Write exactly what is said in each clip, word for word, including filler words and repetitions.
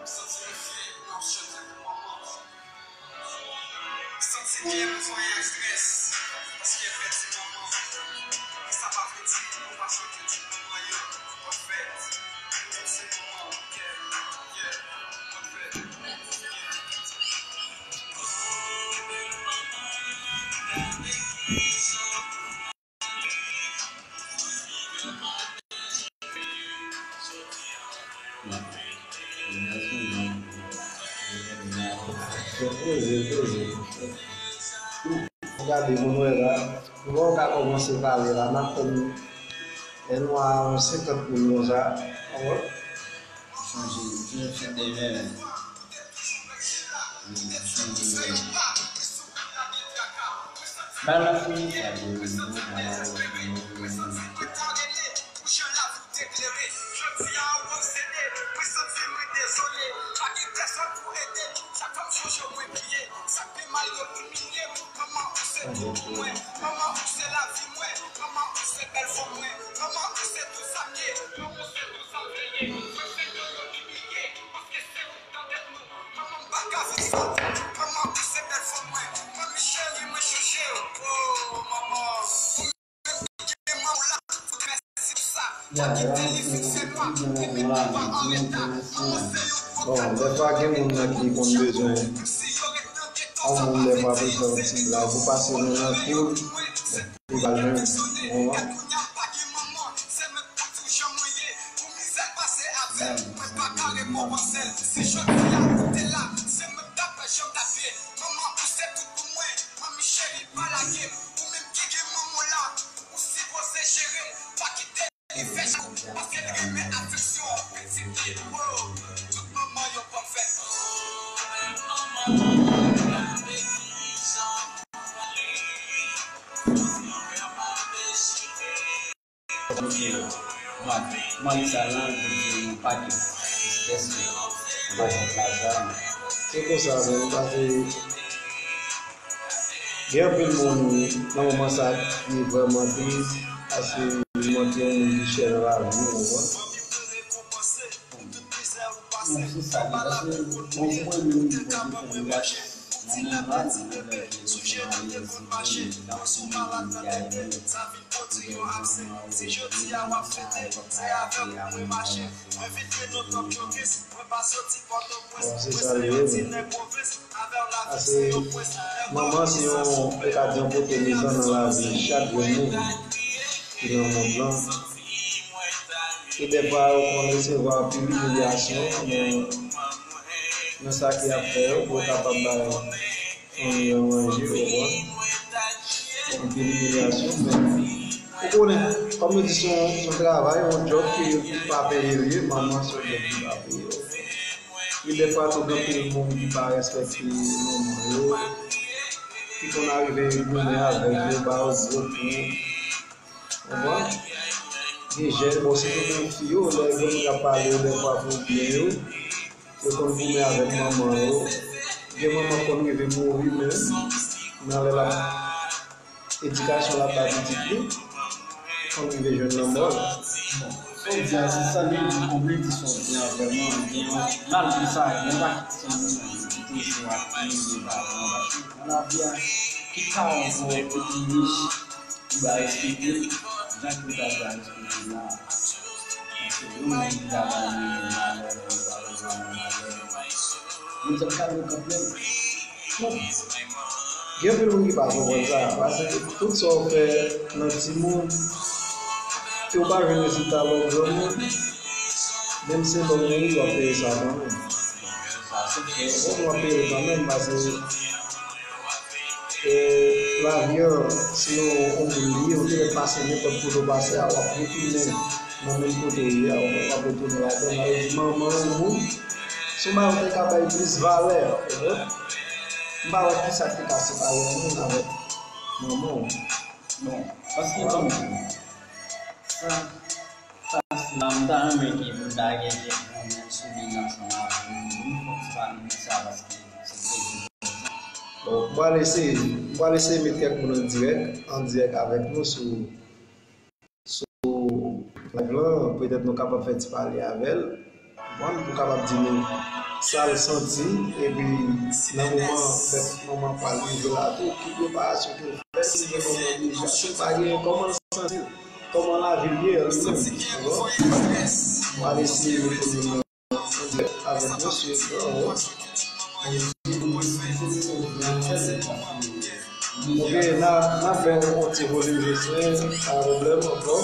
Santi m fye lè m ap chante pou manman. Santi byen m voye ak strès, paske m pèdi manman. E sa pa vle di nou pa chante di manman yo. Bonne fête. Tout se manman, yeah, yeah, bonne fête. Gade, moun wè la, nou poko ka kòmanse pale la, n ap tann lè nou a yon senkant moun konsa, w konprann? Chanje, chanje demen. Balans li. Bon, dèfwa gen moun nan ki konn bezwen yon moun dèfwa pou l fè yon ti blag, ou pase moun nan kou, li pa jwenn ou, ou konprann? Mwen li sa lan pou di yon pakèt espès yo. Mwen pa jwenn lajan. Se konsa menm, paske gen anpil moun nan moman sa ki vrèman tris, paske li manke yon moun ki chè nan lavi, ou konprann? Bon, se sa, li, paske mwen, mwen menm, Bondye fè m bat nan moman, nan moman, Bon, se sa li ye. Paske manman se yon, yo ka di, yon pote mizan nan lavi chak grenn moun ki nan mond lan. E dèfwa, yo konn resevwa anpil imilyasyon, men nan sa ki ap fè yo, pou yo kapab bay fanmi an manje, ou konprann? Anpil imilyasyon, men ou konnen, kòm yo di, se yon, se yon travay, yon djòb ki, ki pa peye l ye, manman se yon djòb ki pa peye l. E dèfwa tou, gen anpil moun ki pa respekte manman yo, ki konn arive goumen avèk yo, ba yo gwo kou. Ou konprann? Gen jèn, bon, sitou menm fi yo, lè granmoun ap pale yo dèfwa pou byen yo, yo konn goumen avèk manman yo. Gen manman k konn rive mouri menm nan lè l ap, edikasyon l ap bay pitit li, konn rive jwenn lanmò l. Bon, sa w di a, se sa, li di konplèt, sa w di a vrèman, gen yon, malgre sa, gen yon pakèt ti moun ki toujou ap imilye paran yo, paske nan lavi a, tout paran pou wè ki pi rich, li va respekte l, jan ke l ta dwe respekte l la. Paske yon moun ki ta bay li malè, li va bezwen yon malè. Moun sa ka yo kanpe. Bon, gen anpil moun ki pa konprann sa, paske tout sa w fè nan timoun, si w pa jwenn rezilta lè w granmoun, menm se lè w mouri, w ap peye sa kanmenm. Bon, w ap peye l kanmenm, paske E lavi an, se yon, yon moun li ye, ou te mèt pase nenpòt kote w pase a, w ap retounen nan menm kote w ye a, ou p ap retounen ladan l. Sa vle di, manman yon moun, se yon bagay ou te ka bay plis valè, ou konprann? M pa wè kisa ki te ka separe yon moun avèk manman w. Bon, paske, bon, sa, Sa, m ta renmen ke nou ta gen kèk moman sou li ansanm avè nou. Nou fè ti pale de sa paske se trè enpòtan. Bon, m pral eseye, m pral eseye met kèk moun an dirèk, an dirèk avèk nou sou, sou live lan. Petèt nou kapab fè ti pale avè l. Bon, pou kapab di nou sa l santi, epi nan moman fèt manman pa l rive la tou, ki preparasyon ke l fè, si gen kòm oblijasyon, pa gen kòman l santi l, kòman lavi l ye li menm. Ou konprann? M pral eseye mete nou an dirèk avèk nou sou ekran an. Ok, n a, n a fè yon ti volim jis, men pa pwoblèm ankò.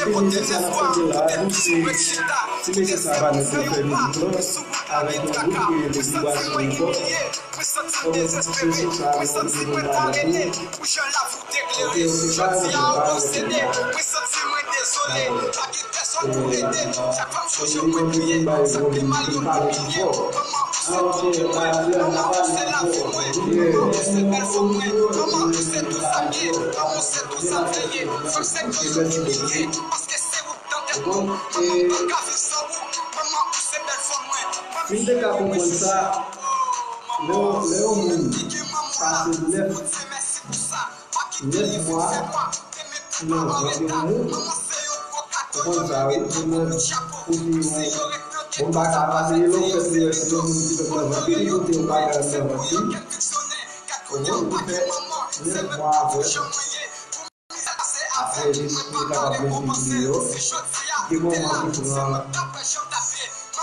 Epi mizik sa n ap tande la a tou, se ti mesye Savanes yo fè mizik lan avèk yon gwoup ki rele Vibration Record. Kòm se sou sa, nou te pale tou. Ok, ok, pa yon pwoblèm, pa yon pwoblèm. Dakò. Kòm li konn bay volim pou l pale pi fò. Ah, ok, ah, yeah, n a pale pi fò. Yeah. Ok, mèsi bokou. Bon, e, si m te ka konprann sa, lè, lè yon moun pase nèf, nèf mwa nan vant yon moun, ou konn sa, wi, pou mwen, pou di yon, bon, m pa ka pase, e lè w fè pou wè si yon moun ki sot nan vant li, li pote yon bagay anndan vant li, ou konprann, li fè nèf mwa avè l. Apre, jis pou l kapab retounen deyò. Gen manman ki pran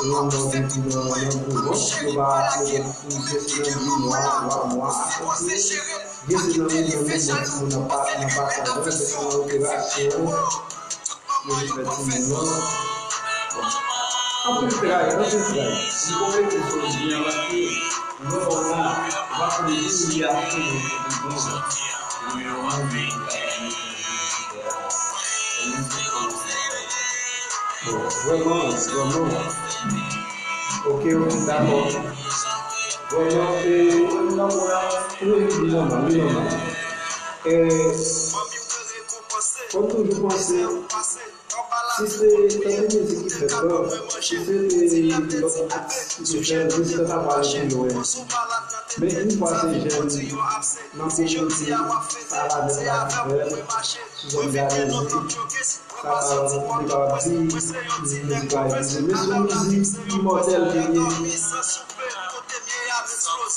yon nòt epi nan, nan gwo vant, yo pa, yo pa, yo pa, se nan de mwa, twa mwa, gen se nan mouvman, mouvman timoun nan pa, nan pa konnen, se nan operasyon, yo vin fè timoun nan. Bon. Anpil tray, anpil tray. M konplete sa w di a paske lè w la, w ap konn tou li a fini. Bon, vrèman, vrèman. Ok, ok, dakò. Vrèman, e, wi, wi, manman, wi, manman. E, fò m toujou panse, si se tankou mizik ki fèt la, si se te lòt atis ki te fè l, mizik la ta pral pi lwen. Men yon fwa se jèn nan kominote Savanes la ki fè l, sou zòn Galezie, sa ta, m te kapab di, mizik la egziste. Men se yon mizik imòtèl ke l ye.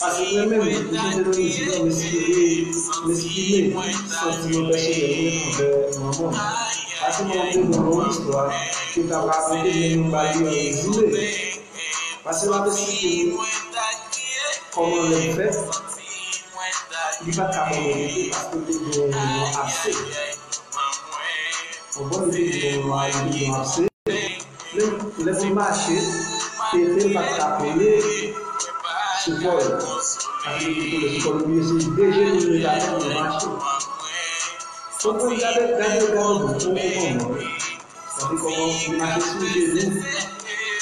Paske mwen menm, m chante nan mizik la, m esprime, m esprime santiman pèsonèl mwen anvè manman m. Paske manman m te ban m yon istwa ke l t ap rakonte, men nou ba li an rezime. Paske l ap esplike nou kòman lè l fèt, li pa t ka pran mwen rete paske l te gen yon abse. Konprann, li te gen yon, li te gen yon abse. Lè, lè pou l mache, tete l pa t ka kole sou kò l. Sa vle di kole sou kò l, li oblije se de jenou l li t ap fè pou l mache. Konprann, gade, gade, gade bon, pou konprann. Sa vle kòman li mache sou jenou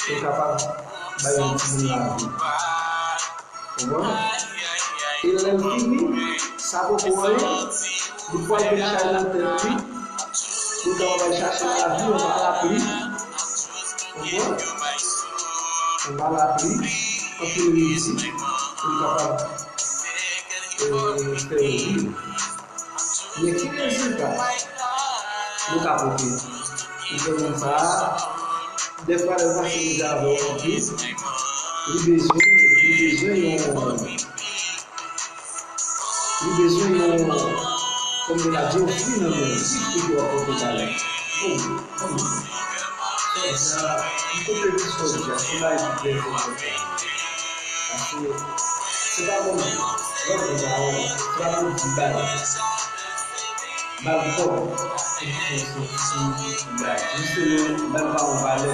pou l kapab bay yon timoun lavi. Konprann? E lè l fini, sa poko anyen, li pral met chay nan tèt li, pou l kapab al chache lavi anba lapli. Konprann? Anba lapli, anpil redi, pou l kapab, e, fè yo viv. Men ki rezilta nou ka pote? Ou fè moun sa a, dèfwa lè l pase deja avè w anpil, li bezwen, li bezwen yon, li bezwen yon, kòm yo ta di, yon fwi nan men l, ki fwi ke w ap pote ba li? Bon, bon. Jodi a, m koupe tout sa w di a, se yon bagay ki trè enpòtan. Paske se pa pou m, lòt moun sa yo, se pa pou m di bay. Bay kòb, se pou m bay. Jisteman, bay pa yon valè.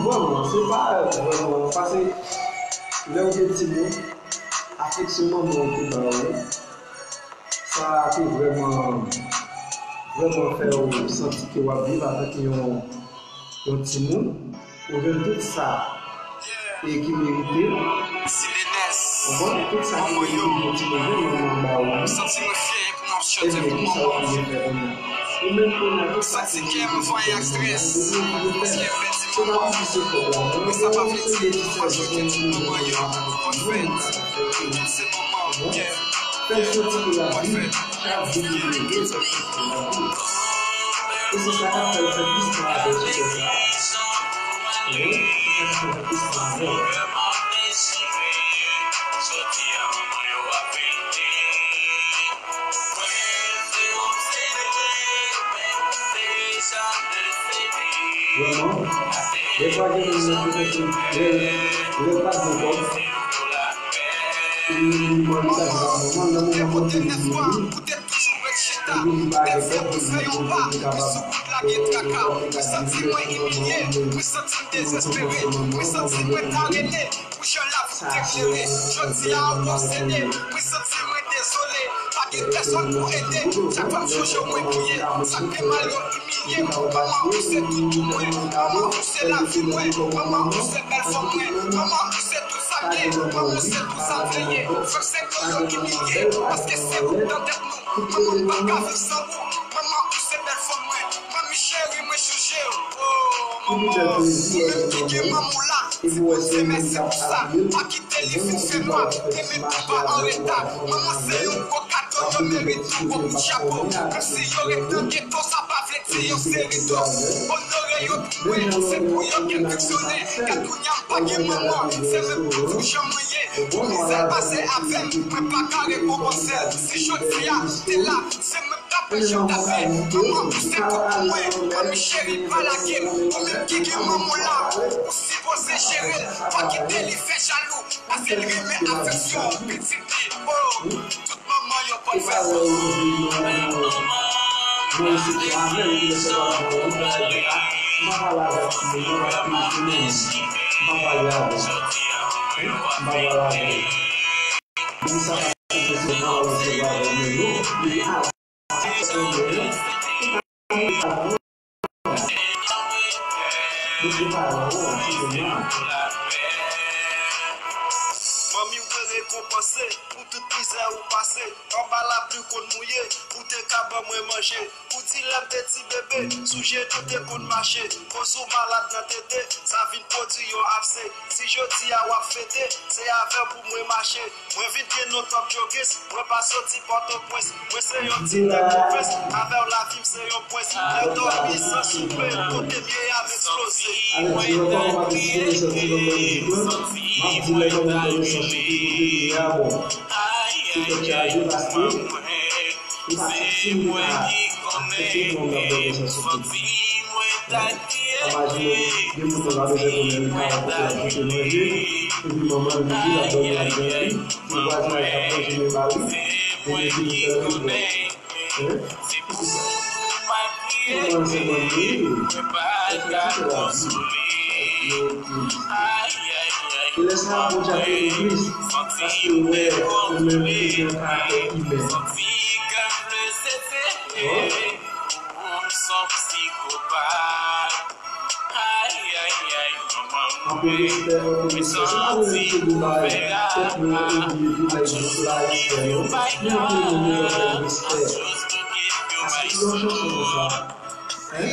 Bon, bon, se pa vrèman, paske lè w te timoun, afeksyon manman w te ba ou, sa te vrèman, vrèman fè w santi ke w ap viv avèk yon, yon timoun, ou jwenn tout sa e ki merite. Konprann? Tout sa ki vin pou ti neve, manman an ba ou li. Ebyen, kisa w vin fè kounye a? Ou menm kounye a, tout sa ki vin pou ti neve, manman an ba ou li. Se pa pou ti se kòb la, non. Ou se de ti sèvis, ou menm pou manman an, manman an, manman an. Fè l santi ke l ap viv, l ap viv li, l ap viv. E se sa k ap fè l fè plis tan avè w sou tè sa a. Wi, se sa k ap fè l fè plis tan avè w. Vrèman, dèfwa gen moun nan ki fè lè, lè l pa gen kòb, li, li mande sa ki pa fè mal, nan moman kòb li vini, epi li pa gen kòb, li di pou li kapab, e, kòb li ka di, li santi mwen imilye, mwen santi m dezespere, mwen santi mwen ta rele. Pou jan lavi te klere, jodi a ou posede. Mwen santi mwen dezole, pa gen pèsòn pou ede. Chak fwa m sonje w mwen kriye, sa k te mal yo imilye m. Manman ou se tout pou mwen, manman ou se lavi mwen, manman ou se bèl fanm mwen, manman ou se tout sa m ye, manman ou se tout sa m vle ye. Frè m se yo yo imilye, paske se ou k nan tèt nou. Manman m pa ka viv san ou, manman ou se bèl fanm mwen, manmi cheri mwen chanje w. Oh, manman, ou menm ki gen manman w la, se Bondye mèsi pou sa, pa kite li vin fè nwa, te met ou pa an reta. Manman se yon gwo kado, yo merite yon gwo kout chapo. Menm si yo ret nan geto, sa pa vle di yo se rido. Onore yo pou mwen, se pou yo ke m fonksyone. Gad kounye a m pa gen manman, se menm pou di w jan mwen ye. Pou mizè l pase avè m, mwen pa ka rekonpanse l. Si jodi a m te la, se mwen k t ap pèche w tape. Manman ou se tout pou mwen, manmi cheri pa lage m. Ou menm ki gen manman w la, ou sipoze jere l. Pa kite li fè jalou, paske l renmen afeksyon pitit li. Oh, tout manman yo konn fè sa. Mwen se avè l ki lè se pa bon, m pa pale avè l, m pa pale avè l. M pa pale avè l. Moun sa pa se se pa se pa men yo, li a se men yo. Li pa bon, li pa bon, li pa bon. Manmi, ou rekonpanse pou tout mizè ou pase. Anba lapli w konn mouye, ou te ka ban mwen manje. Ou di lè m te ti bebe, sou je nou te konn mache. Koz ou malad nan tete, sa vin pwodui yon abse. Si jodi a w ap fete, se avè w pou mwen mache. Mwen vin gen non top joggers, mwen pa soti Pòtoprens. Mwen se yon ti nèg pwovens, avè w lavi m se yon pwens. Lè w dòmi san soupe, kote m ye a m eksploze. Avèk ti lòt fwa, m ap eksplike sòti nan mwen mizik lan. M ap di lè kòm rekonesans pou ki kote m ye a, bon. Se tèt chaje paske li pa fasil pou ta aksepte pou yon nèg rekonesans pou ki. Sa imajine gen moun nan pa bezwen konnen li pa wè kote l ap jete manje, epi manman l vini, l ap dòmi anndan li, se vwazinaj k ap manje men ba li, ebyen se li sèlman ki wè. Hein? Manman se manmi, epi se lavi. E lè sa a, Bondye ap peni w plis, paske l wè ou menm ou gen yon karaktè imen. Bon. Anpil respè, anpil respè. Se pa mwen menm ki te di bagay, tèt mwen epi epi bay gwo la respè non. Men anpil moun bezwen fè respè. Paske lè w chante konsa, hein?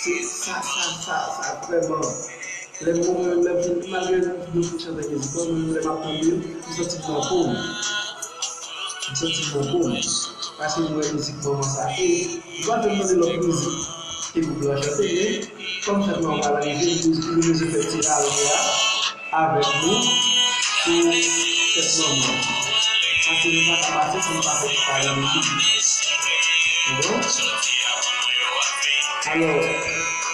Se sa, sa, sa, sa vrèman. Lè mwen menm, lè m fin, malgre nou fin chante mizik lan, mwen menm lè m ap tande l, m santi m nan po m. M santi m nan po m. Paske m wè mizik manman sa. E m pa janm tande lòt mizik ke gwoup lan chante, men kòm fèt mwen pral rive, m bezwen, m bezwen fè ti rale a avèk nou pou fèt manman. Paske nou pa ka pase san nou pa fè ti rale mizik. Bon. Alò,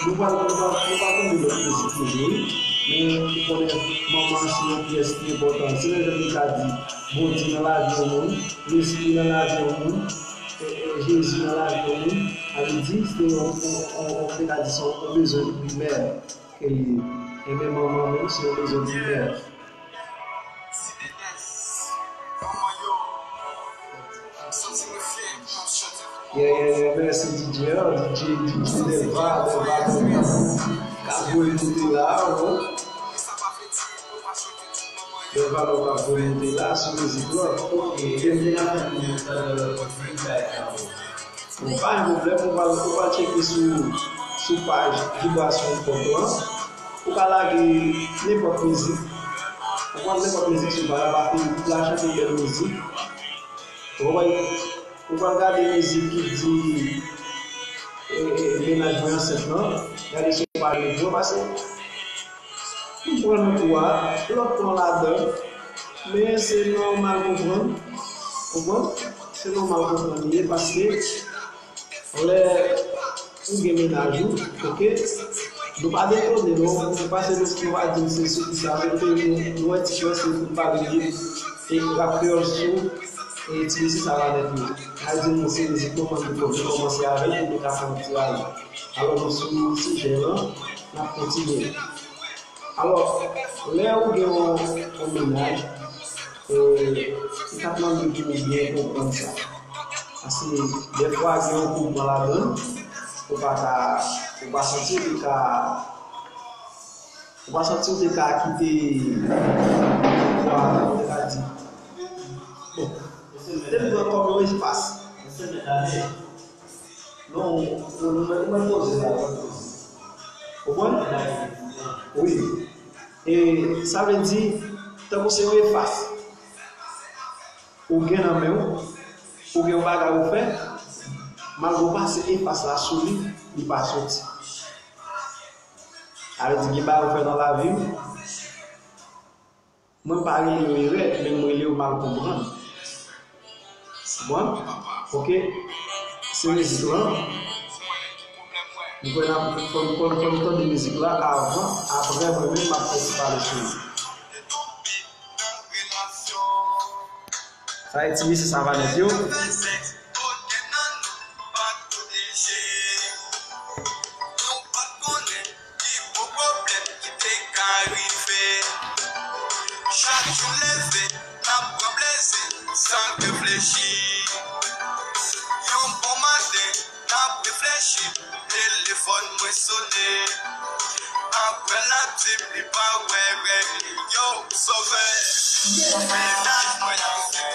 nou pral, nou pral, nou pral tande lòt mizik toujou, wi. Men ou konnen manman se yon pyès ki enpòtan. Se lè jan nou ka di, Bondye nan lavi yon moun, Lespri nan lavi yon moun, e, e, Jezi nan lavi yon moun, sa vle di se yon, yon, yon, yon, se ta di se yon, yon bezwen primè ke li ye. Enben manman nou se yon bezwen primè. Yeah, yeah, yeah, mèsi D J, hein, D J, D J Delva, Delva, Delva. Ka voye tout la, bon. Gen valè w ap voye monte la sou mizik lan. Ok, e m te ka fè moun yo tande lòt mizik la. Bon, pa gen pwoblèm, ou pral, ou pral tcheke sou, sou paj Vibrasyon Hip Hop lan. Ou ka lage nenpòt mizik. Ou pran nenpòt mizik sou paj la, paske l ap chante bèl mizik. Ou konprann? Ou pral gade mizik ki di, e, e, mennaj mwen ansent lan. Gade sou paj Vibrasyon, paske m pran nan kou a, lòt pran ladan, men se nòmal konprann, konprann? Se nòmal konprann li ye, paske lè ou gen mennaj ou, oke, nou pa detone non, nou pa se nou pa di m se sou ki sa, men nou, nou wè ti frè se pou n pale de, e rap kreyòl sou, e ti mesye Savanèt yo. N a di nou se mizik nou konn nou kòmanse avè l pou nou ka fè yon ti rayi. Alò, nou sou sijè lan, n ap kontinye. Alò, lè ou gen yon, yon mennaj, e, m t ap mande pou w byen konprann sa. Paske dèfwa gen yon koupman ladan l, ou pa ka, ou pa santi ou te ka, ou pa santi ou te ka kite, ou te ka di, bon, te pran kòm yon espas. Non, non, nou mèt, nou mèt poze la, nou mèt poze. Ou konprann? Wi. E sa vle di, tankou se yon efas. Ou gen nan men w, ou gen yon bagay ou fè, malgre w pase efas la sou li, li pa soti. Sa vle di, gen bagay ou fè nan lavi w, mwen pa rele yo erè, men m rele yo mal konprann. Bon, oke. Se mizik lan. Nou kwè n ap, fò n, fò n, fò n tande mizik la avan, apre mwen menm m ap fè ti pale sou li. Sa e ti mesye Savanèt yo. Ki gwo pwoblèm ki te ka rive? Chak jou leve, n ap pran plezi san reflechi. Yon bon maten, n ap reflechi, telefòn mwen sone. Apre l ap di m li pa wè règ li yo, sovè. Mennaj mwen ap fè.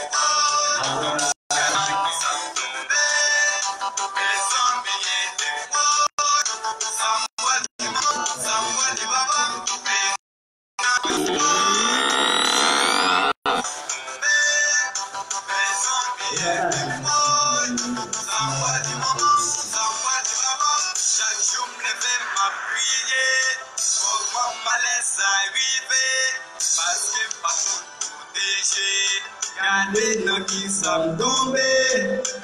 Chak jou m leve, m ap priye. Kòman malè sa rive? Paske m pa konn pwoteje. Gade nan kisa m tonbe.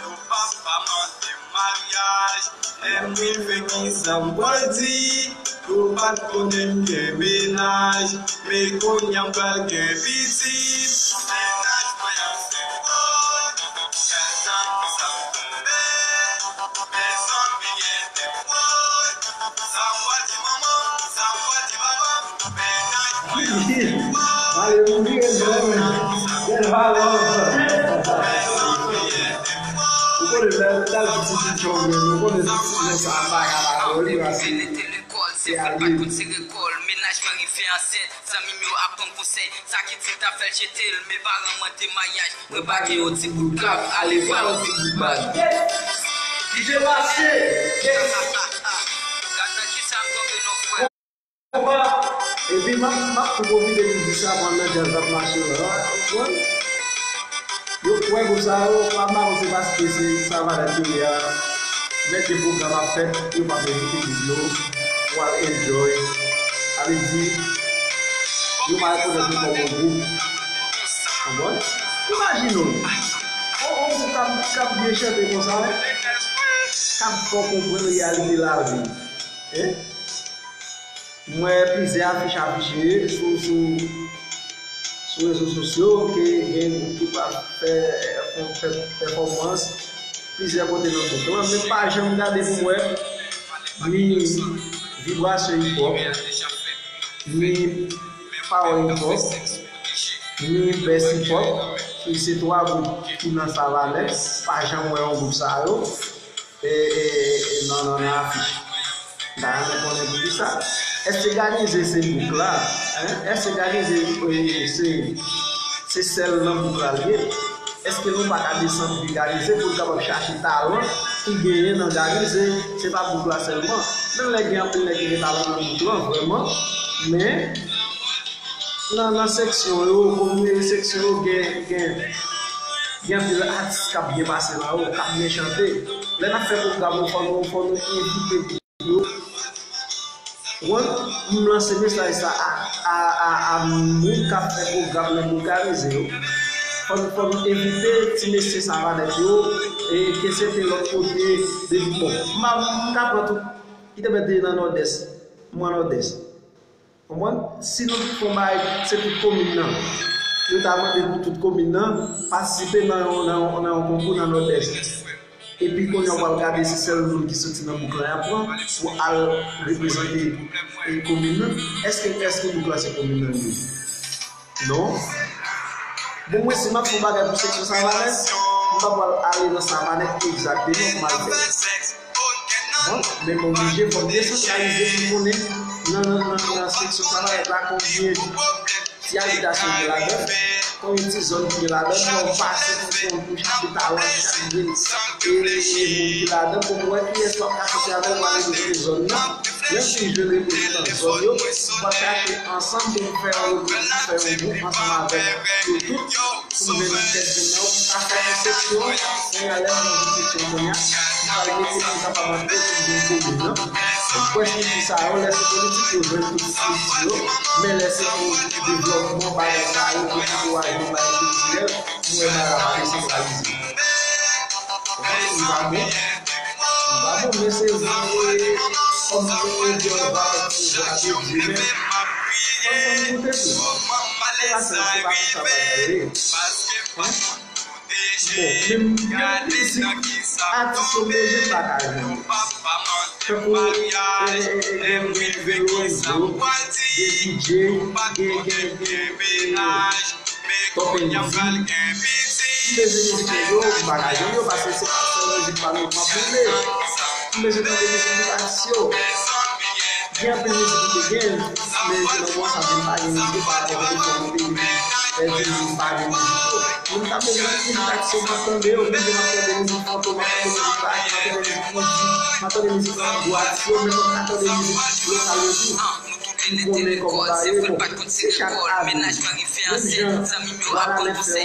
Yo papa mande maryaj. Lè m rive, kisa m pral di? Yo pa t konnen m gen mennaj. Men kounye a m pral gen pitit. Mennaj mwen an se bon. Gade nan kisa m tonbe. Mezanmi, ede mwen. Sa m pral di manman, sa m pral di papa. Mennaj mwen an se bon. Alelouya, bèl, bèl valè. Ou konnen lè, lè l di ti jòm, ou konnen ti jòm sa pa ka pa li, paske lekòl, se vre l pa t konn sere kòl. Mennaj mwen rive ansent, zanmi m yo ap pran konsèy. Sa ki di m ta fè l jete l, men paran mwen te mayaj. Mwen pa gen yon ti bout kab, ale pran yon ti bout bag. Ki te pase? Gad nan kisa m tonbe non, frè. Epi m ap, m ap tou pwofite pou di sa pandan djaz ap mache la, ou konprann? Yo kwè gwoup sa yo, pa ba yo se paske se Savanèt yo ye a. Mete pwogram ap fèt, yo pa fè videyo, pou al enjoy. Sa vle di, yo pa rekonèt yo kòm yon gwoup. Konprann? Imajine w, yon, yon gwoup k ap, k ap byen chante konsa, k ap fè w konprann reyalite lavi. Hein? M wè plizyè afich afiche sou, sou, sou rezo sosyo ke gen gwoup ki pral fè, fè pèfòmans plizyè kote nan mond lan, men m pa janm gade pou m wè ni Vibrasyon Hip Hop, ni Power Hip Hop, ni Best Hip Hop, ki se twa gwoup ki nan Savanèt, pa janm wè yon gwoup sa yo. E, e, e, e, non, non, nan afich. M ta renmen konnen poukisa. Èske Ganize se bouk la? Èske Garize se, se sèl nan bouk la l ye? Èske nou pa ka desann pi Garize pou n kapab chache talan ki genyen nan Garize? Se pa bouk la sèlman. Menm lè gen anpil nèg ki gen talan nan bouk lan, vrèman. Men, nan, nan seksyon yo, komin seksyon yo gen, gen, gen anpil atis k ap byen pase la yo, k ap byen chante. Lè n ap fè pwogram yo, fò nou, fò nou envite yo. Konprann? M lanse mesaj sa a, a, a, a moun k ap fè pwogram nan Bouk Garize yo. Fò n, fò n envite ti mesye Savanèt yo, e ke se te lòt kote, de, bon, m pa, m ka pran tout, ki te mèt te nan Nòdès, mwen Nòdès. Konprann? Si nou te fè yon bagay, se tout komin nan. Yo ta mande pou tout komin nan patisipe nan yon, nan yon, nan yon konkou nan Nòdès. Epi kounye a w pral gade se sèl moun ki soti nan bouk lan y ap pran pou al reprezante, e, komin nan. Èske, èske bouk la se komin nan li ye? Non. Bon, mwen, si m ap fè yon bagay pou seksyon Savanèt, m pa pral ale nan Savanèt egzakteman pou m al fè. Bon, men m oblije, fò m desantralize pou m konnen nan, nan, nan, nan seksyon Savanèt la konbyen ti abitasyon ki gen ladan, konbyen ti zòn ki gen ladan, fò m pase pou, pou, pou chache talan chak grenn, e, e, moun ki ladan, pou m wè kiyès m ap ka soti avè l pou ale reprezante zòn nan. Lè m fin jwenn reprezantan zòn yo, m pral chache ansanm pou m fè yon, fè yon gwoup ansanm avèk yo tout, pou m jwenn tèt moun nan, pou m ka fè yon seksyon, kounye a lè m jwenn yon seksyon kounye a, m pral mete pou m kapab antre pou m vin komin nan. Mwen kwè estrikti sa yo, lè se politik, yo jwenn tout estrikti yo, men lè se pou devlòpman, bagay sa yo, pou ankourajman, bagay kiltirèl, m wè bagay la pa desantralize. Konprann? Li pa bon. Li pa bon, men se vre, kòm nou di, on va, on va te di, men fò n, fò n koute tou. Se pa sa, se pa konsa bagay yo ye. Bon, menm, menm mizik, atis yo bezwen pataje. Tankou, e, e, e, gen, gen, gen Lorenzo, gen D J, gen, gen, gen, e, Top N Z. M bezwen mizik nèg yo, m pa ka jwenn yo, paske se pa sèl mizik pa nou m ap boule. M bezwen tande mizik tout atis yo. Gen anpil mizik ki te gen, men nan moman sa m pa gen mizik yo pa rapò avèk sa m te di, e, di m pa gen mizik yo. Men m ta bezwen tout mizik atis yo, m ap tande yo, m bezwen m ap tande mizik Fantom, m ap tande mizik Paris, m ap tande mizik Roody, m ap tande mizik gwo atis yo, men fò m ka tande mizik lokal yo tou. M konnen kòman bagay yo ye. Bon, se chak atis. Menm jan Wanament fè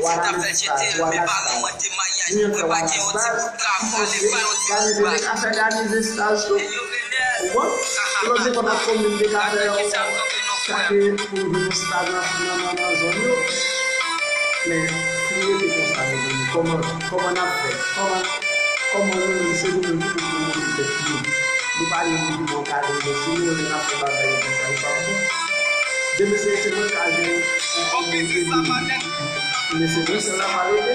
Wanament Stars, Wanament Stars. Mwen fè Wanament Stars. M panse Garize te ka fè Garize Stars tou. Ou konprann? Lòt nenpòt lòt komin te ka fè yon, chache pou l vin yon stad nan, nan, nan, nan zòn yo. Men, si nou rete konsa, mezanmi, kòman, kòman n ap fè? Kòman, kòman nou menm, se nou menm ki pou pwomote tèt nou? Nou pa gen moun ki ba w kado, men si nou menm n ap fè bagay yo konsa, li p ap bon. Demen se, se mwen k ka jwenn yon, yon, yon moun ede m. Men se mwen sèl l ap pale de.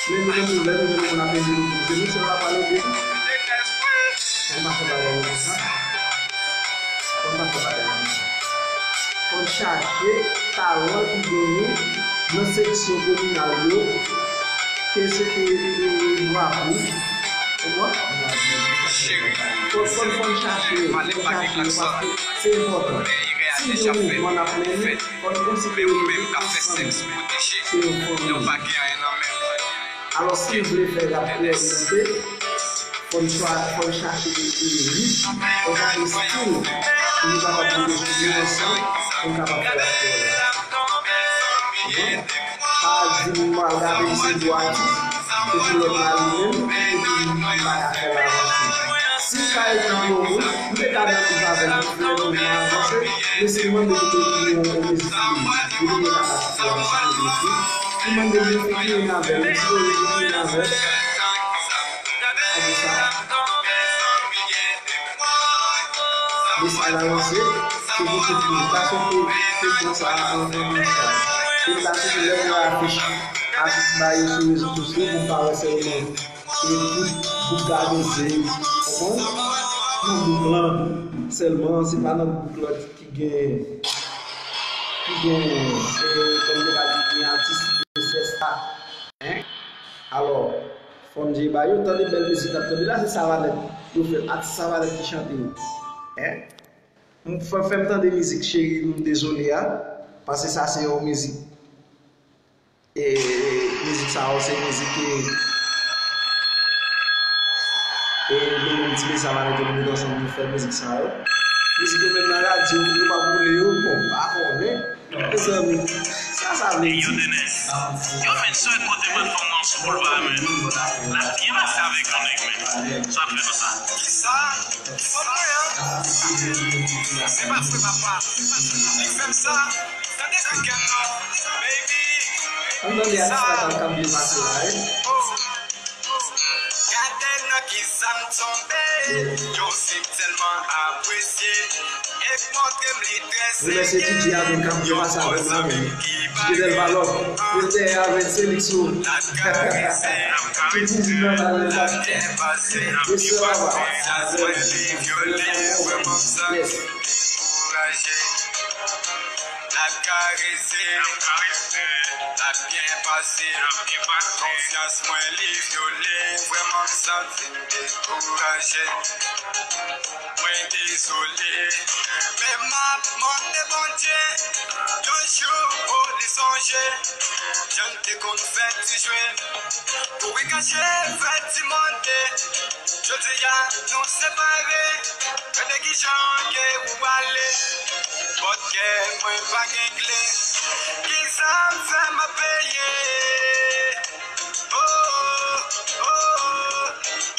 Men nou menm, nou, lè nou jwenn yon moun ap ede nou, se nou sèl l ap pale de. Ann pa fè bagay yo konsa. Ann pa fè bagay yo konsa. Fò n chache talan ki genyen nan seksyon kominal yo, ke se te, e, e, Bwapou, ou konprann? Fò, fò, fò n chache yo, fò n chache yo, paske se enpòtan. Si gen yon mouvman n ap mennen, fò n konsidere yo tout ansanm. Se yon fanmi. Alò, si n vle fè rap kreyòl monte, fò n chwa-, fò n chache de, de rit, fò n chache estil, pou nou kapab monte sou nou ansanm, pou n kapab fè rap kreyòl la. Konprann? Pa di m al gade m se gwo atis, epi lòt la li menm, epi m pa ka fè l avanse. Si m ka epi yon moun, m te ka nan liv avè l, pou fè yon moun avanse, men si m mande pou te epi yon, yon mizik li, li te gen kapasite l ap chanje tou. Si m mande moun featuring avè l, li sipoze featuring avè l. Apre sa, mesaj la lanse, se pou tout moun. Pa sot te, te pran sa an, an, an chaj. E m ta swete lè m wè afich atis ba yo sou rezo sosyo pou m pa wè sèlman e tout bouk gade se, konprann? Nan bouk lan sèlman, se pa nan bouk lan ki gen, ki gen, e, kòm yo ka di, gen atis ki gen sèsta. Hein? Alò, fò n jere ba yo, tande bèl mizik n ap tande la, se Savanèt yo fè, atis Savanèt ki chante yo. Hein? M fè, fè m tande mizik Cheri m dezole a, paske sa se yon mizik, e, mizik sa yo se mizik ke, e, nou menm ti mesye a pa mete nou met ansanm nou fè mizik sa yo. Mizik yo menm nan radyo, yo p ap boule yo, bon, m pa konnen. Mezanmi, sa sa vle di? Yo, Dennis, yo fin sòt kote mwen fanm nan sou boulva, men. L ap byen pase avèk yon nèg, men. Sa ap fè konsa. Kisa? Fanm mwen an? Se pa vre, papa. Li fè m sa. Tande kòkèt non, baby. Ann tande atis la k ap byen pase la, wi. Gade nan kisa m tonbe. Yon fi m tèlman apresye. E k montre m li trè serye. Remèsye D J Abel k ap byen pase avè m la, men. D J Delva Love. Yo dèyè avè Felix ou. Tout moun nan la, la. Mesye, papa. Yes. Dekouraje. N ap karese, n ap byen pase. Konfyans mwen li vyole, vrèman m santi m dekouraje. Mwen dezole, men m ap mande Bondye, yon jou pou li sonje. Jan n te konn fè ti jwe, kouri kache fè ti monte. Jodi a nou separe, gade kijan ke ou ale. Pòt kè mwen pa gen kle, kisa m fè m ap peye? Oh, oh, oh,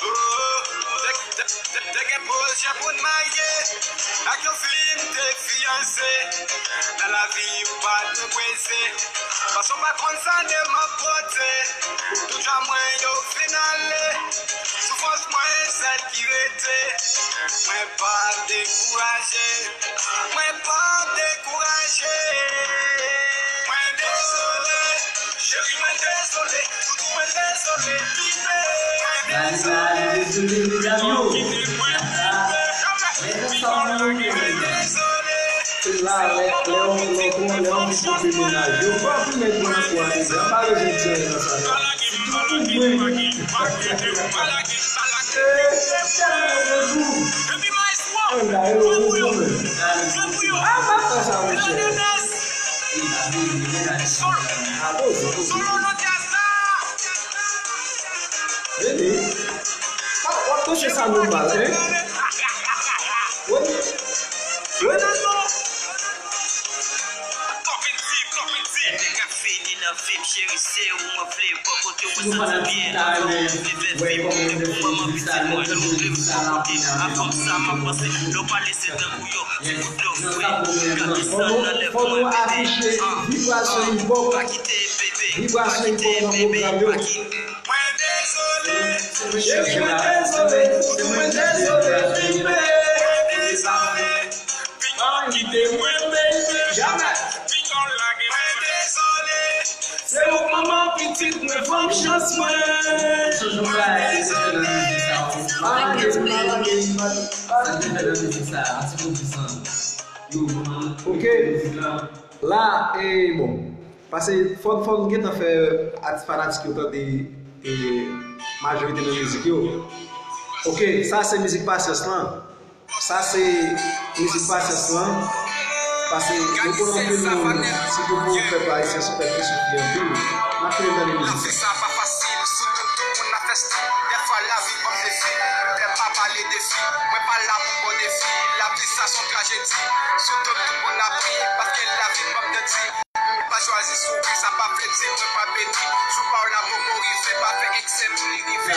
oh. Te, te, te, te gen pwojè pou n marye, ak yon fi m te fiyanse. Nan lavi ou pa te prese, paske w pa konn sa demen ap pote. Tout jwa mwen yo fin ale, soufrans mwen sèl ki rete. Mwen pa dekouraje, mwen pa dekouraje. Mwen dezole, cheri mwen dezole, toutou mwen dezole, pipe. Mwen dezole, dezole, medam yo. Mwen dezole. Se la, lè, lè yon, lè yon, lè yon fi pran mennaj, yo pa vin met mwen nan kwa deja, m pa bezwen di anyen nan sa non. Sitou pou mwen. Ann da, e lo pou mwen. A, pa fè sa, monchè. A, poze, poze. Vini. W ap touche sa nòmal, wi. Wi. Wi. Kòmedi, kòmedi. Nèg ap fini nan vi m, cheri, se ou mwen vle. Bò kote mwen santi m byen. Anvan ou vle fè fi m, depi mwen pitit mwen, nou vle m bò kote. Avan sa m ap panse, lè w pale se tankou yon ti kout dlo. Wi, gade sa nan lèv mwen, bebe. Ah, pa kite, bebe. Pa kite, bebe. Pa kite. Mwen dezole, cheri, mwen dezole, mwen dezole, baby. Mwen dezole, pa kite mwen, baby. Jamè. Mwen dezole, se ou k manman pitit mwen, fè m chans mwen. Mwen dezole. Pa lage m, pa lage m, pa lage m. Sa te fè nan mizik sa, an ti pwodisan. Yo, kòman, ok, mizik la? La, e bon. Paske fò, fò n gentan fè atis fanatik yo tande, e, majorite nan mizik yo. Ok, sa se mizik Pasyans lan. Sa se mizik Pasyans lan. Paske nou konn anpil moun, sitou pou pèp ayisyen, sou pèp ki soufri anpil. N ap kite tande mizik sa. Lavi sa pa fasil, sitou tout moun ap fè stil. Dèfwa lavi ban m defi, m fè pa pale defi. Mwen pa la pou bò defi, lavi sa se yon trajedi. Sitou tout moun ap ri, paske lavi ban m danti. Mwen pa chwazi souri, sa pa vle di mwen pa beni. Jou pa w la poko rive, pa fè eksè pou li rive.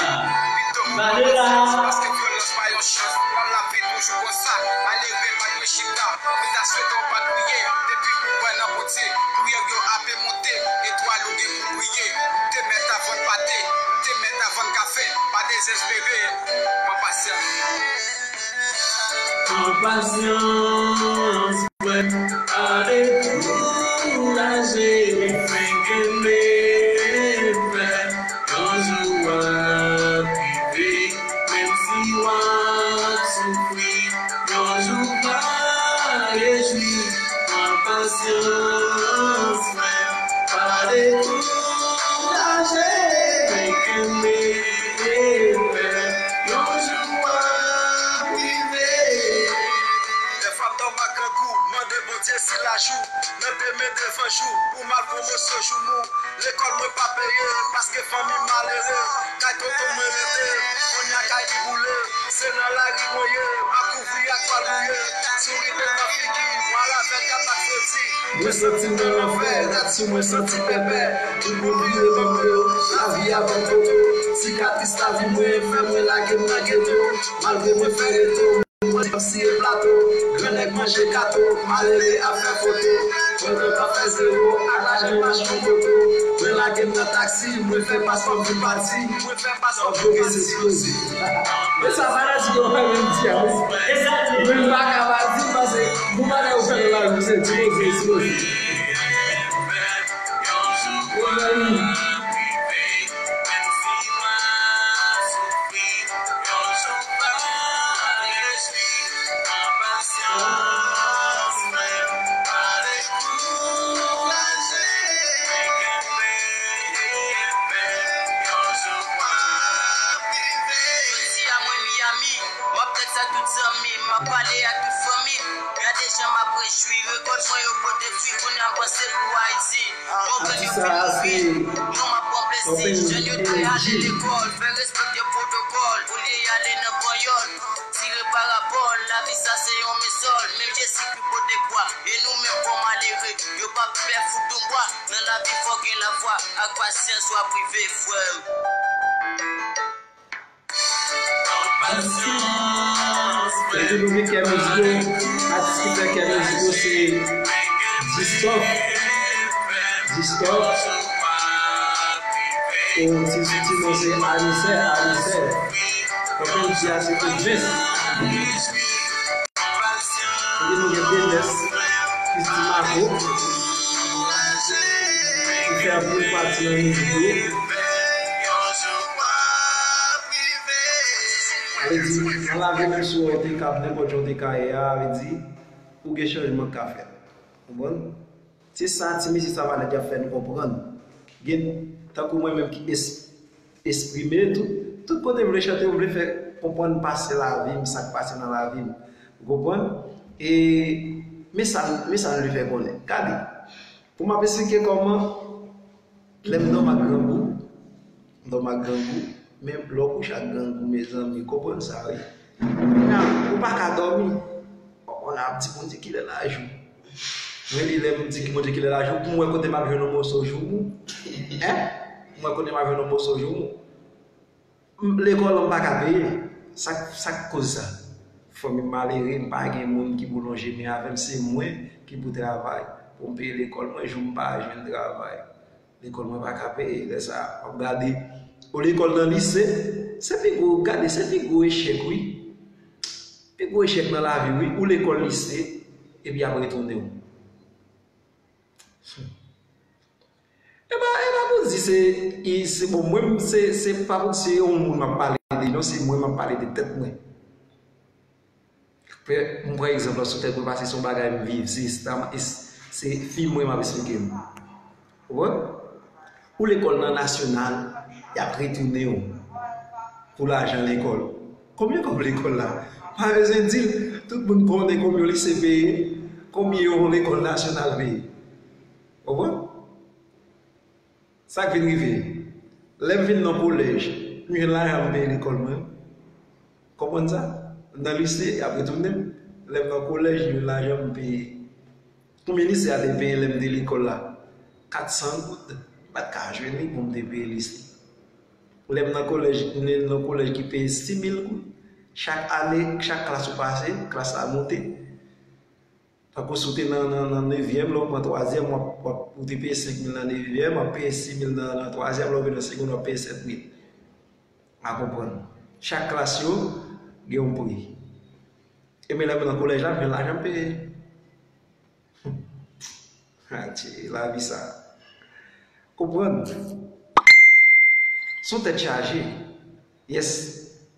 Pito mwen pa chans, paske vyolans pa yon chans. Nan lavi toujou konsa, malere pa dwe chita. Mwen ta swete w pa t priye, depi ou kwè nan Bondye. Priyè yo ap monte, etwal ou gen pou briye. Ou te mèt a vann pate, ou te mèt a vann kafe, pa dezespere, pran pasyans. Pran pasyans, frè, pa dekouraje, men kenbe fè. Yon jou w ap rive, menm si w ap soufri, yon jou w va rejwi. Pran pasyans, frè, pa dekouraje, men kenbe fè. Yon jou w ap rive. Dèfwa m ta w Jou, nan demen devan jou, pou m al pran moso joumou. Lekòl mwen pa peye, paske fanmi m malere. Kay tonton mwen rete, kounye a kay li boule. Se nan lari mwen ye, m ap kouvri ak pal mouye. Souri te nan figi, vwala vèt ka pa soti. Mwen santi m nan lanfè, rad sou mwen santi pèpè. Tout moun vire ban m do, lavi a ban m poto. Sikatris lavi mwen fè mwen lage m nan geto. Malgre mwen fè reto, mwen ap siye plato. Gran nèg manje gato, malere ap fè foto. Pandan m ap fè zewo, ak lajan machin koto. Mwen lage m nan taksi, mwen fè pas pa m vin pati. Mwen fè pas pa m vin pati. E sa fanatik yo pa menm di a, wi. Mwen pa ka pa di, paske pou bagay ou fè nan lari, se di poze, ekspoze. Jodi a mwen Miami, m ap tèks ak tout zanmi m, m ap pale ak tout fanmi m. Gade jan m ap rejwi, rekòt mwen yo pote fwi, kounye a m panse pou Ayiti. Bon grenn yo fin mouri, non m ap ranplesi. Jèn yo dwe ale lekòl, fè respekte pwotokòl, olye y ale nan panyòl. Tire parabòl, lavi sa se yon mesòl. Menm Jezi ki pote kwa, e nou menm kòm malere, yo p ap pè fout nou bwa. Nan lavi fò gen lafwa, ak pasyans w ap rive, frè m. Epi nou gen kè mizik yo, atis ki fè kè mizik yo se Distòf. Distòf. E ti, ti non se Anisè, Anisè. Konprann di a se Edvens. Epi nou gen Denès, Christy Marco, ki fè anpil pati nan mizik yo. Sa vle di, nan lavi menm si w te ka, nenpòt jan w te ka ye a, sa vle di, ou gen chanjman k ka fèt. Konprann? Se sa ti mesye Savanèt y ap fè n konprann. Gen, tankou mwen menm ki es-, eksprime tout, tout kote m vle chante, m vle fè konprann pase lavi m, sa k pase nan lavi m. Ou konprann? E men sa, men sa m vle fè konnen. Gade, pou m ap esplike kòman, lè m dòmi ak grangou, m dòmi ak grangou, men lè w kouche ak grangou, mezanmi, konprann sa, wi. Kounye a, ou pa ka dòmi. Ou konn ap di Bondye kilè lajou. Mwen li lè m di Bondye kilè lajou, pou m wè kote m ap jwenn yon moso joumou. Hein? Pou m wè kote m ap jwenn yon moso joumou. M, lekòl m pa ka peye. Sa, sa k koz sa? Fanmi m malere, m pa gen moun ki pou lonje men avè m, se mwen ki pou travay pou m peye lekòl mwen, jou m pa jwenn travay. Lekòl mwen pa ka peye, lè sa a, w ap gade. Ou lekòl nan lise, se pi gwo, gade, se pi gwo echèk, wi. Pi gwo echèk nan lavi, wi. Ou lekòl lise, epi y ap retounen w. E pa, e pa pou di se, i, se bon, mwen, se, se pa pou di se yon moun m ap pale de, non, se mwen m ap pale de tèt mwen. Fè, m pran egzanp lan sou tèt mwen, paske se yon bagay m viv, se, se, se fi mwen m ap esplike m. Ou konprann? Ou lekòl nan nasyonal, y ap retounen w pou lajan lekòl. Konbyen kòb lekòl la? Pa bezwen di l, tout moun konnen konbyen yon lise peye, konbyen yon lekòl nasyonal peye. Ou konprann? Sa k vin rive? Lè m vin nan kolèj, m jwenn lajan m peye lekòl mwen. Konprann sa? Nan lise, y ap retounen m. Lè m nan kolèj, m jwenn lajan m peye. Konbyen lise a te peye lè m te lekòl la? Kat san goud. M pa t ka jwenn li pou m te peye lise. Lè m nan kolèj, m nan kolèj ki peye sis mil goud. Chak ane, chak klas ou pase, klas la moute. Tankou si w te nan, nan, nan nevyèm, lè w pran twazyèm, w ap, w ap, ou te peye senk mil nan nevyèm, w ap peye sis mil nan, nan twazyèm, lè w vin nan segonn, w ap peye sèt mil. A konprann. Chak klas yo gen yon pri. E men lè m nan kolèj la, m jwenn lajan m peye. Adje, lavi sa. Konprann. Se yon tèt chaje. Yes,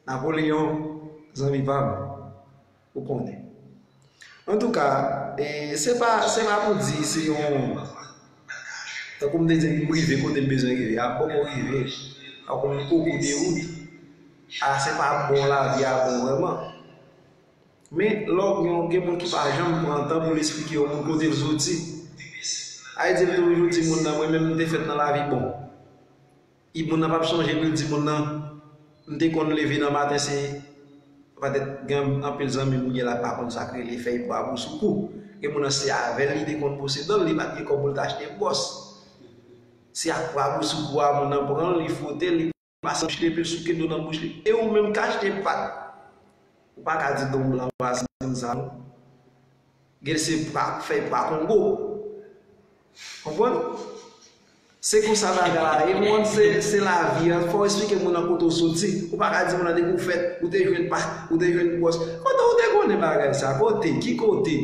Napoleon, zanmi pa m, ou konnen. Antouka, e, se pa, se pa pou di se yon, tankou m te di m rive kote m bezwen rive a, poko rive, tankou m o kou de wout. A, se pa bon lavi a bon vrèman. Men lè w gen, gen moun ki pa janm pran tan pou l esplike yon moun kote l soti. Ay di l toujou di moun nan, mwen menm m te fèt nan lavi bon. I moun nan p ap chanje pou l di moun nan, m te konn leve nan maten se, petèt gen anpil zanmi m gen la pa konn sa k rele fèy pwa bousoukou. Gen moun nan se avè l li te konn bwose dan l, li pa t gen kòb pou l t achte bwòs. Se ak pwa bousoukou a moun nan pran l, li fwote l, li pase bouch li epi l souke dlo nan bouch li. E ou menm k achte pat, ou pa ka di don blan vaselin sa non. Gen se pa fèy pa kongo. Konprann? Se konsa bagay la ye. Moun se, se lavi a. Fò w esplike moun nan kote w soti. Ou pa ka di moun nan depi w fèt, ou te jwenn pa, ou te jwenn bwòs. Kote ou te konnen bagay sa? Kote? Ki kote?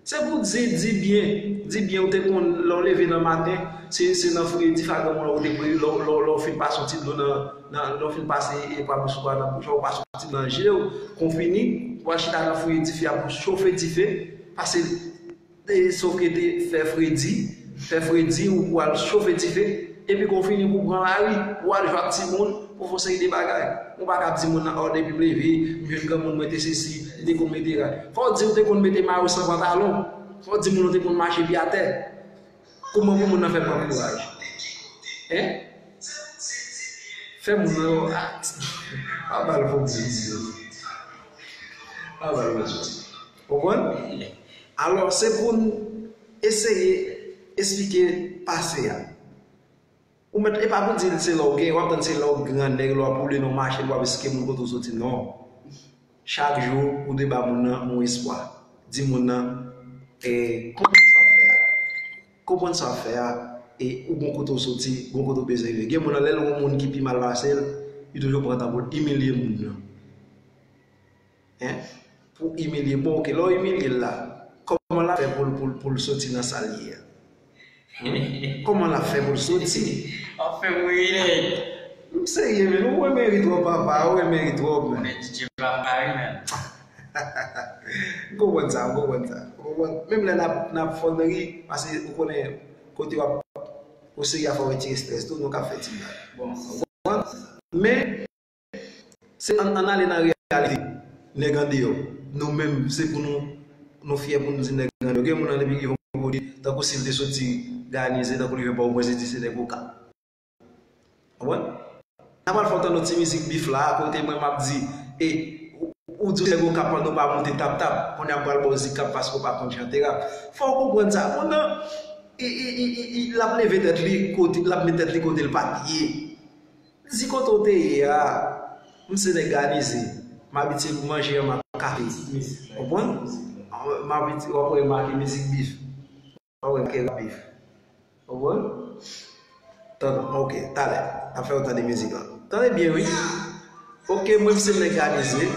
Se pou di, di byen. Di byen ou te konn lè w leve nan maten, se, se nan fouye difè a granmoun ou te pre, lè, lè, lè w fin pase yon ti dlo nan, nan, lè w fin pase e pwa bousoukou a nan bouch ou, ou pase yon ti dlo nan je w, konfini, ou al chita nan fouye dife a pou chofe dife, pase e sof rete fè fredi, fè fredi ou pou al chofe dife, epi konfini pou pran lari, pou al jwe ak timoun, pou fè yon seri de bagay. Ou pa ka ap di moun nan, ò, depi m leve, m jwenn granmoun mwen te sesi, li te konn mete rad. Fò w di ou te konn mete mayo san pantalon. Fò w di moun ou te konn mache pye atè. Kòman pou moun nan fè pran kouraj? Hein? Fè moun nan, ah, pa ba l pwoblèm. Pa ba l pwoblèm. Konprann? Alò, se pou n eseye esplike pase a. Ou mèt, e pa pou di se lè w gen, w ap tann se lè w grannèg, lè w ap woule nan machin, w ap esplike moun kote w soti, non. Chak jou, ou dwe ba moun nan yon espwa. Di moun nan, e, konprann sa w ap fè a. Konprann sa w ap fè a, e ou gon kote w soti, gon kote w bezwen rive. Gen moun nan, lè l wè yon moun ki pi mal pase l, li toujou pran tan pou l imilye moun nan. Hein? Pou imilye. Bon, ok, lè w imilye l la, kòman l ap fè pou l, pou l, pou l soti nan sa l ye a? Hein? Kòman l ap fè pou l soti? Ap fè m ri nèt. M serye, men ou renmen ri twòp, papa, ou renmen ri twòp, men. Konnen D J pa pare, men. M konprann sa, m konprann sa. Ou konprann? Menm lè n ap, n ap fò n ri, paske ou konnen kote w ap, ou serye a fò w retire estrès tou, nou ka fè ti blag. Bon. Ou konprann? Men, Se ann, ann ale nan reyalite nèg andeyò. Nou menm, se pou nou, nou fyè pou nou di nèg andeyò. Gen moun nan depi rive yon kote, tankou si l te soti Ganize, tankou li rive Pòtoprens, li di se nèg Okap. Konprann? N a pral fè w tande yon ti mizik bif la, kote mwen m ap di, e, ou, ou di w nèg Okap, pandan w pa monte tap tap, kounye a m pral ba w zikap paske w pa konn chante rap. Fò w konprann sa. Moun nan, i, i, i, i, i, l ap leve tèt li kote, l ap met tèt li kote l pa t ye. Di kote w te ye a, m se nèg Ganize. M abitye manje yanm ak kafe. Konprann? M abitye, w ap remake mizik bif. W ap remake rap bif. Konprann? Tann, ok, talè. N ap fè w tande mizik lan. Tande byen, wi. Ok, mwen m se nèg Ganize.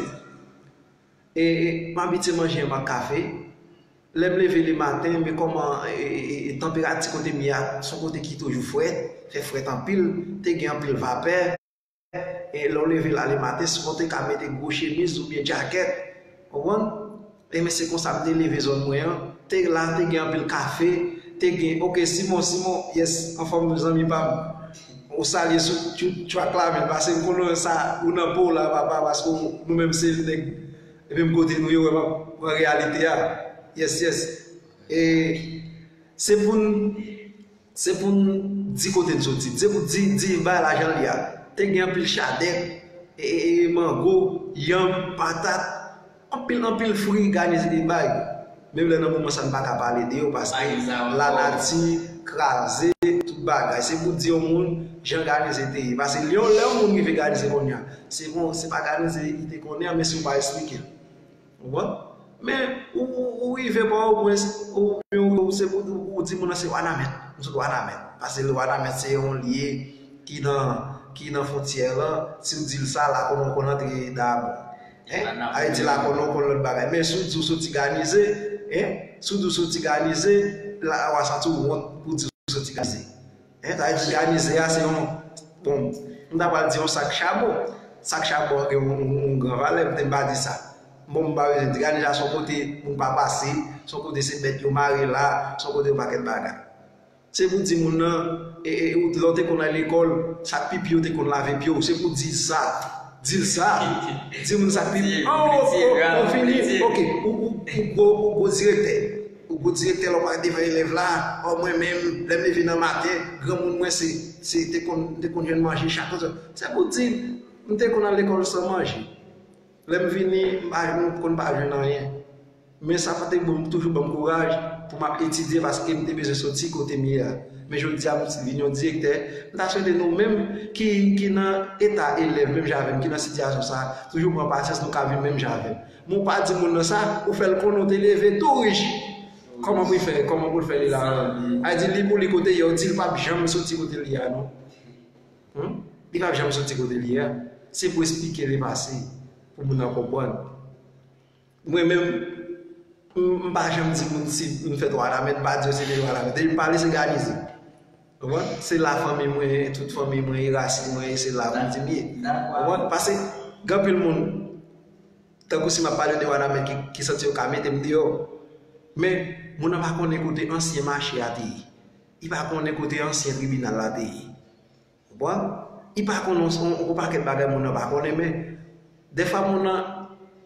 E, e, m abitye manje yanm ak kafe. Lè m leve le maten, men kòman, e, e, e, e, tanperati kote m ye a, se yon kote ki toujou frèt, fè frèt anpil, te gen anpil vapè. E lè w leve la le maten, se pa w te ka mete gwo chemiz oubyen djakèt, konprann? E men se konsa m te leve zòn mwen an. Te la, te gen anpil kafe, te gen, ok, Simon, Simon, yes, anfòm zanmi pa m. Ou salye sou tchou-, tchwak la, men, paske m konnen sa, ou nan po w la, papa, paske w, nou menm se nèg, e menm kote nou ye, wè, m ap pran reyalite a. Yes, yes. E se pou n, se pou n di kote n soti. Se pou di, di bagay la jan l ye a. Te gen anpil chadèk, e, e, e, mango, yanm, patat, anpil, anpil fri Ganize te bay. Menm lè nan moman sa n pa ka pale de yo, paske lanati kraze tout bagay. Se pou di yon moun jan Ganize te ye. Paske lè yon, lè yon moun rive Ganize kounye a, se bon, se pa Ganize li te konnen an, men si w pa esplike l. Ou konprann? Men, ou, ou, ou rive Pòtoprens, ou, ou, ou, se pou, ou, ou di moun nan se Wanament. M sot Wanament. Paske Wanament se yon lye ki nan, ki nan fwontyè lan. Si w di l sa, la konnen w konn antre dabò. Hein? Ayiti la konnen w konn lòt bagay. Men si w di w soti Ganize, hein? Si w di w soti Ganize, la w a santi w wont pou di w soti Ganize. Hein? Sa vle di Ganize a se yon, bon, m ta pral di yon sak chabon. Sak chabon an gen yon, yon, yon gran valè, m te m pa di sa. Bon, m pa bezwen di, Ganize a se yon kote moun pa pase, se yon kote se bèt yo mare la, se yon kote yon pakèt bagay. Se pou di moun nan, e, e, ou, lè w te konn al lekòl, sak pipi yo te konn lave pye w, se pou di sa. Di l sa. Di moun sa pi. An, ou fini. Ok, ou gwo, ou gwo direktè. Ou gwo direktè, lè w pa devan elèv la. Ò, mwen menm, lè m leve nan maten, granmoun mwen se, se te konn, te konn jwenn manje chak jou. Se pou di, m te konn al lekòl san manje. Lè m vini, m pa, m konn pa jwenn anyen. Men sa pa te bon, toujou ban m kouraj pou m ap etidye paske m te bezwen soti kote m ye a. Men jodi a, m vin yon direktè. M ta swete nou menm ki, ki nan eta elèv, menm jan avè m, ki nan sitiyasyon sa, toujou pran pasyans, nou ka viv menm jan avè m. Men w pa di moun nan sa, ou fè l konnen w te leve tou rich. Kòman pou l fè, kòman pou l fè li la menm? A di li pou li kote yè, w di l p ap janm soti kote l ye a non. Hmm? Li p ap janm soti kote l ye a. Se pou esplike li pase, pou moun nan konprann. Mwen menm, m, m pa janm di moun si m fè twa lamèt, m pa di yo se te twa lamèt. Depi m pale, se ganize. Konprann? Se la fanmi mwen, tout fanmi mwen, e rasin mwen, e se la pou m di m ye. Konprann? Paske, gen anpil moun, tankou si m ap pale de twa lamèt ki, ki santi yo ka mete m deyò. Men, moun nan pa konnen kote ansyen mache a te ye. Li pa konnen kote ansyen tribinal la te ye. Konprann? Li pa konnen yon, yon, yon pakèt bagay moun nan pa konnen, men dèfwa moun nan,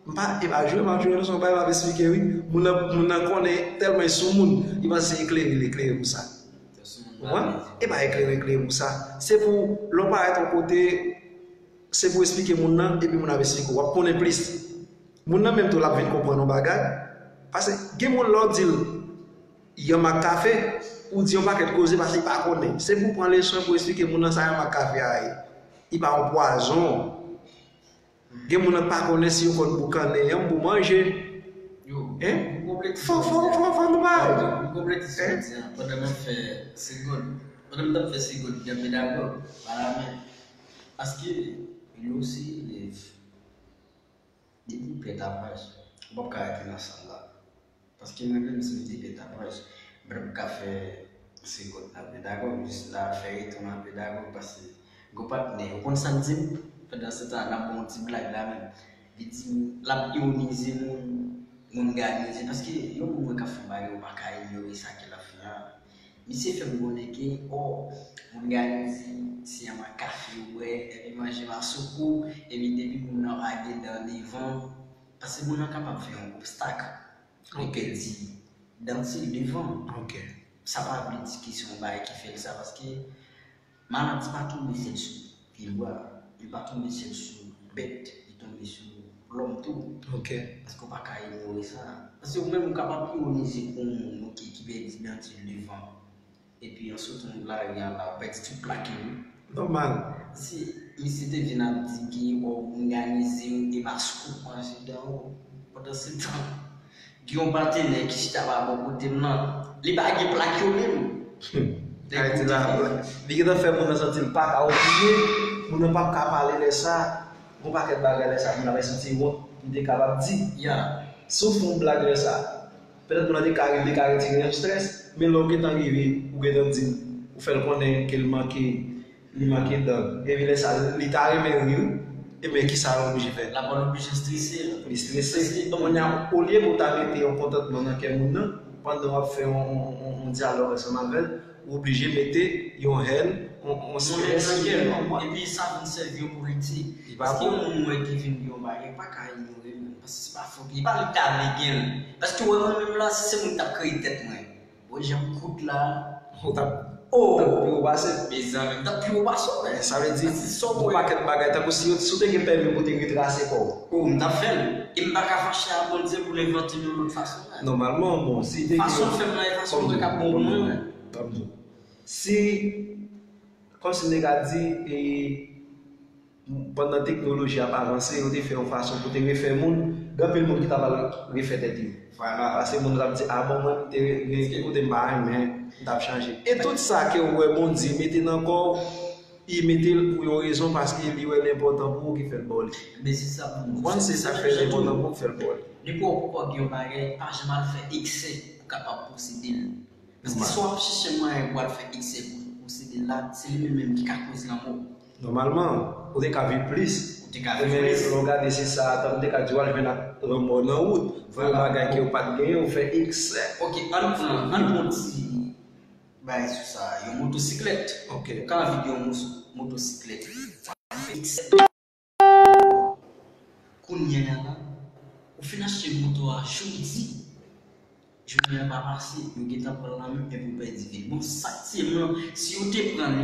m pa, e pa jwe, m ap jwe, non, se yon bagay m ap esplike, wi. Moun nan, moun nan konnen tèlman li sou moun, li panse se eklere, li eklere pou sa. Konprann? E pa eklere, eklere pou sa. Se pou, lè w parèt yon kote, se pou esplike moun nan, epi moun ap esplike w, w ap konnen plis. Moun nan menm tou, l ap vin konprann yon bagay. Paske gen moun lè w di l, yanm ak kafe, ou di yon pakèt koze paske li pa konnen. Se pou w pran leson pou esplike moun nan sa yanm ak kafe a ye. Li pa yon pwazon. Gen moun nan pa konnen si yo konn boukannen yanm pou manje. Yo, hein? Fò, fò, fò, fò nou pa. Yo, m konplete sa w di a. Pandan m ap fè segond, pandan m t ap fè segond nan pedagòg, pa la men. Paske, yo se elèv. Depi w pèt apaj, ou p ap ka rete nan sal la. Paske mwen menm, si m te pèt apaj, m pa t ap ka fè segond nan pedagòg, jis la fè retou nan pedagòg, paske gwo patnè, ou konn sa l di m? Pandan se tan, n ap ba w yon ti blag la menm. Li di m, l ap iwonize moun, moun ganize, paske yon moun mwen k ap fè yon bagay, ou pa ka inyore sa ke l ap fè a. Misye fè m konnen ke, o, moun ganize, se yon kafe ou bwè, epi manje masoukou, epi depi moun nan pa gen dan devan, paske moun nan kapab fè yon obstak, li pèdi dan ti devan. Sa pa vle di ke se yon bagay ki fè l sa, paske maladi pa tonbe sèl sou pyebwa, li pa tonbe sèl sou bèt, li tonbe sou lòm tou. Paske w pa ka inyore sa. Paske ou menm ou kapab iwonize pou yon moun, ok, ki pèdi dan ti devan. Epi answit ou lari a la, ou pèdi tout plak li. Nòmal. Si misye te vin ap di ke, o, moun ganize, e masoukou manje dan ou, pandan se tan, gen yon patenè ki chita pa bò kote m nan, li pa gen plak yo menm. Li gentan fè moun nan santi l pa ka okipe, moun nan p ap ka pale lè sa, gon pakèt bagay lè sa, moun nan ap santi wont, li te kapab di. Si w fè yon blag lè sa, petèt moun nan te ka rive, ka retire yon strès, men lè w gentan rive, ou gentan di l, ou fè l konnen ke l manke, li manke dan. Epi lè sa, li ta renmen ri, wi. Ebyen, kisa l oblije fè? L ap oblije strese. Li strese. Kounye a, olye pou w ta mete yon kontantman nan kè moun nan, pandan w ap fè yon, yon, yon, yon dyalòg ansanm avè l, ou oblije mete yon hèn, yon, yon strès. Epi sa vin sèvi yon politik. Paske yon moun wè ki vin di yon bagay, pa ka inyore l. Paske se pa fòt li, pa li ta vle gen l. Paske w wè mwen menm la, si se mwen ki t ap kreye tèt mwen. Bon, jan m kout la. Ou t ap, ou t ap pi wo pase. Mezanmi, m t ap pi wo pase w, men. Sa vle di, gon pakèt bagay, tankou si yo, si w te gen pèmi pou w te retrase kò w. O, m t ap fè l. E m pa ka fache a Bondye pou l envante m yon lòt fason, men. Nòmalman, bon, si te gen. Fason l fè m nan, e fason mwen k ap bon pou mwen, men. Ban m di w. Si, kòmsi m te ka di, e, pandan teknoloji ap avanse, yo te fè yon fason pou te refè moun, gen anpil moun ki ta pral refè tèt yo. Paske moun t ap di, a bon, mwen, m te gen ki kote m pa renmen, m t ap chanje. E tout sa ke w wè Bondye mete nan kò w, li mete l pou yon rezon, paske li wè l enpòtan pou ou ki fè l ba w li. Men se sa pou mwen. Ou konprann? Se sa k fè l enpòtan pou ou ki fè l ba w li. Depi w poko gen yon bagay, pa janm al fè eksè pou w kapab posede l. Paske si w ap chèche mwayen pou w al fè eksè pou posede l la, se li menm menm ki ka koz lanmò w. Nòmalman, ou te ka viv plis. Ou te ka viv plis. Men lè w gade se sa, tankou m te ka di w al jwenn ak lanmò nan wout. Vwala. Yon bagay ke w pa t genyen, ou fè eksè. Ok, ann pran, ann pran ti bagay sou sa, yon motosiklèt. Ok. Ou ka anvi gen yon mos-, motosiklèt. Eksè. Kounye a la, ou fin achte moto a jodi, jounen an pa pase, yo gentan pran l nan men w epi w pèdi vi l. Bon, sa k tiye m nan, si yo te pran l,